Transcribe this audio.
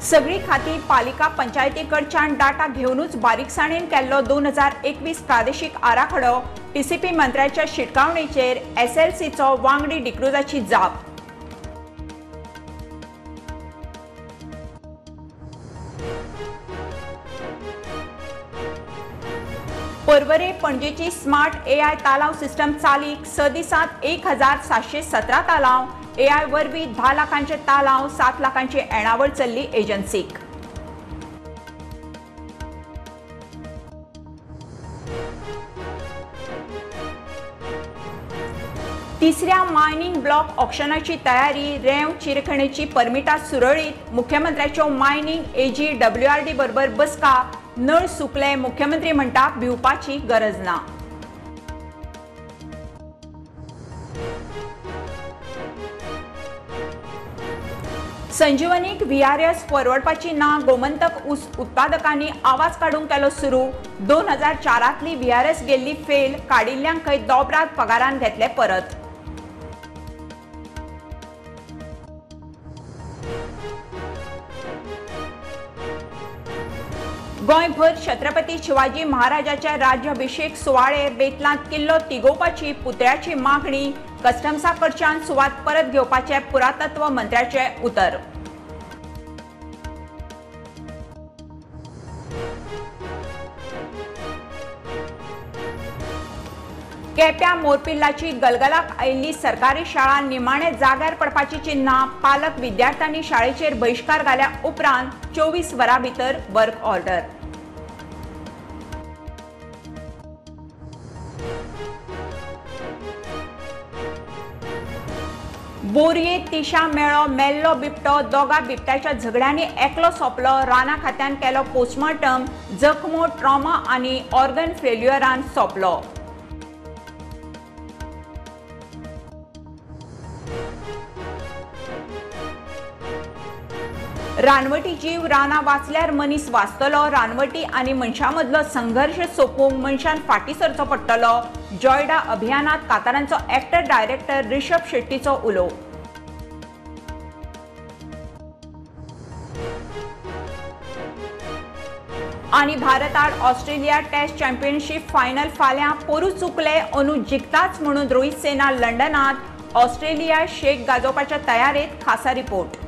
सगळी खाती पालिका पंचायती कडच्यान डाटा घेवनूच बारीकसाणेन केल्लो 2021 प्रादेशीक आराखडो. टीसीपी मंत्र्याच्या शिटकावणेचेर एसएलसीचो वांगडी डिक्रुजाची जाप. पर्वरे पणजेची स्मार्ट एआय तालाव सिस्टम चालीक. 6 दिसांत 1717 तालाव. एआय वरवीं 10 लाखांचे तालाव, 7 लाखांची येणावळ चल्ली एजन्सीक. तिसऱ्या मायनिंग ब्लॉक ऑक्शनाची तयारी. रेंव चिरखणीची परमिटां सुरळीत. मुख्यमंत्र्याच्यो मायनिंग एजी डब्ल्यूआरडी बरोबर बसका. नळ सुकले, मुख्यमंत्री म्हणटा भिवपाची गरज ना. संजीवनीक व्हीआरएस परवडपाची ना. गोमंतक ऊस उत्पादकांनी आवाज काडूंक केलो सुरू. 2004तली व्हीआरएस गेल्ली फेल. काडिल्ल्यांकय दोबरात पगारान घेतले परत. गोंयभर छत्रपती शिवाजी महाराजाच्या राज्याभिषेक सुवाळे. बेतलांत किल्लो तिगोवपाची पुतळ्याची मागणी. कस्टम्सा कडच्यान सुवात परत घेवपाचे पुरातत्व मंत्र्याचे उतर. केप्यां मोरपिल्लाची गलगलाक आयिल्ली सरकारी शाळा निमाणे जाग्यार पडपाची चिन्हां. पालक विद्यार्थ्यांनी शाळेचेर बहिश्कार घाल्या उपरांत 24 वरां भितर वर्क ऑर्डर. बोरये तिशा मेळो मेल्लो बिबटो. दोगा बिबट्याच्या झगड्यांनी एकलो सोंपलो. राना खात्यान केलो पोस्टमार्टम. जखमो, ट्रॉमा आनी ऑर्गन फेल्युअरान सोंपलो. रानवटी जीव रानां वाचल्यार मनीस वाचतलो. रानवटी आनी मनशां मदलो संघर्श सोंपोवंक मनशान फाटीं सरचो पडटलो. जॉयडा अभियानात कातारांचो एक्टर डायरेक्टर ऋषभ शेट्टीचो उलो. आनी भारताड ऑस्ट्रेलिया टेस्ट चॅम्पियनशीप फायनल फाल्यां. पोरू चुकले, अंदू जिखताच म्हणून रोहित सेना लंडनात. ऑस्ट्रेलिया शेक गाजोवपाच्या तयारेत. खासा रिपोर्ट.